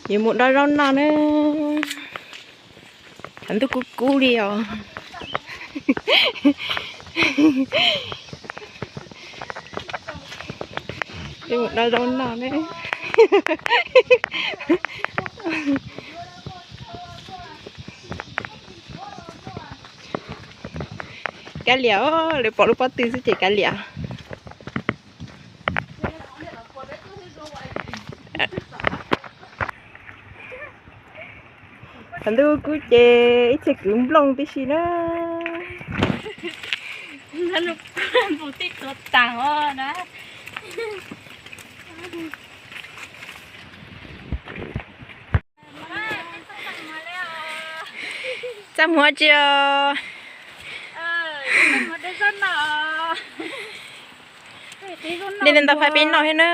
Yuav mus dob zaub noj na. Thaum ntuj kub kub li os. Yuav mus dob zaub noj na. Kav liam, lawv pom lub pob tw xwb ces kav liam. Thaum ntuj kub ces ib txhia kwv nplooj tib si na. Mus tij tuav taag os na. Txaj muag tsi os. Dej ntau fai peb noj thiab na.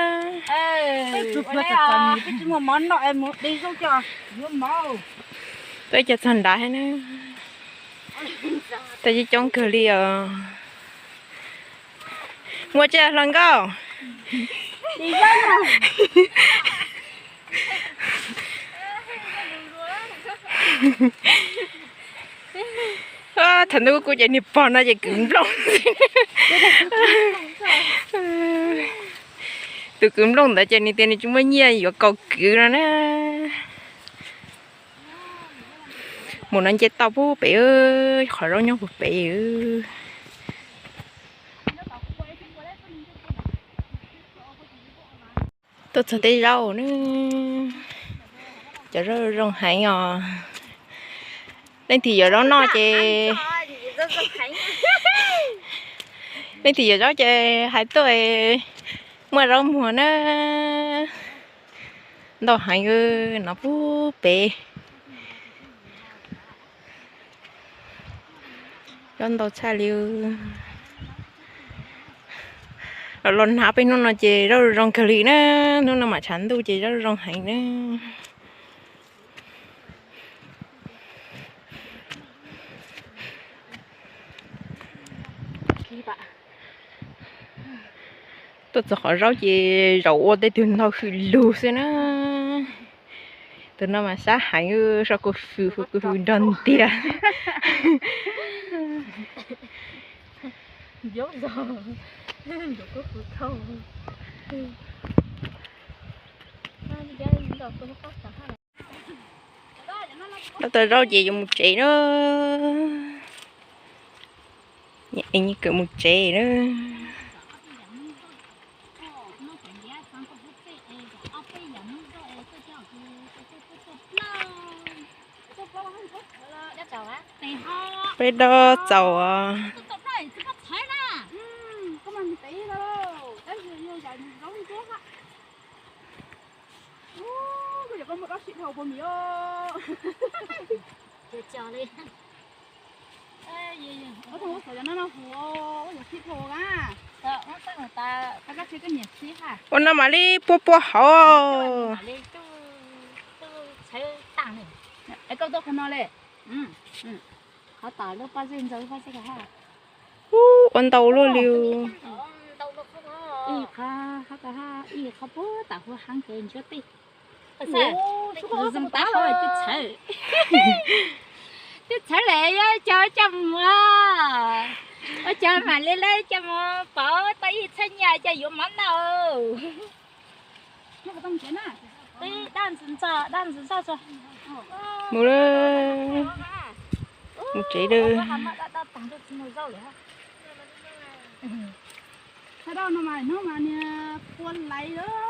Tuaj cov txog nrad thiab na. Tuaj coob coob kawg li os. Muaj tsi hluas nkauj? Thaum ntuj kub ces niag pog no ces kwv nplooj. Tus kwv nplooj ntawd ces nws tias nws tsis muaj nyiaj yuav kaus kwv no na. Mus no nce toj puag pem, qhov zaub nyob puag pem. Tuaj txog tej zaub na, cov zaub zoo heev os. Leej twg yuav zaub noj ces, leej twg yuav zaub ces hais tuaj, muaj zaub muag na. Ntau heev no puag pem. Zaub ntau tshaj li. Los los nag peb hnub no ces zaub zoo kawg li na. Hnub no mam tshav ntuj ces zaub zoo heev na. Tuaj txog qhov zaub ces zaum ua tej tug ntau hwm lug xwb na. Tus no mas sab heev, so kuv hwm, kuv hwm nrog ntiag. Noj tau zaub ces yuav mus tsev na. Nyiam ev nyiam kawm mus tsev na. Peb dob txaus os. Ua no mam li puab puab hauv. Ub, ua ntau luaj li. Twb txhawv lawm, yog cov coj mus, ua cov mam li lawv coj mus pauv tau ib txhiab nyiaj coj yuav mov noj. Mus lawm, mus tsev lawm.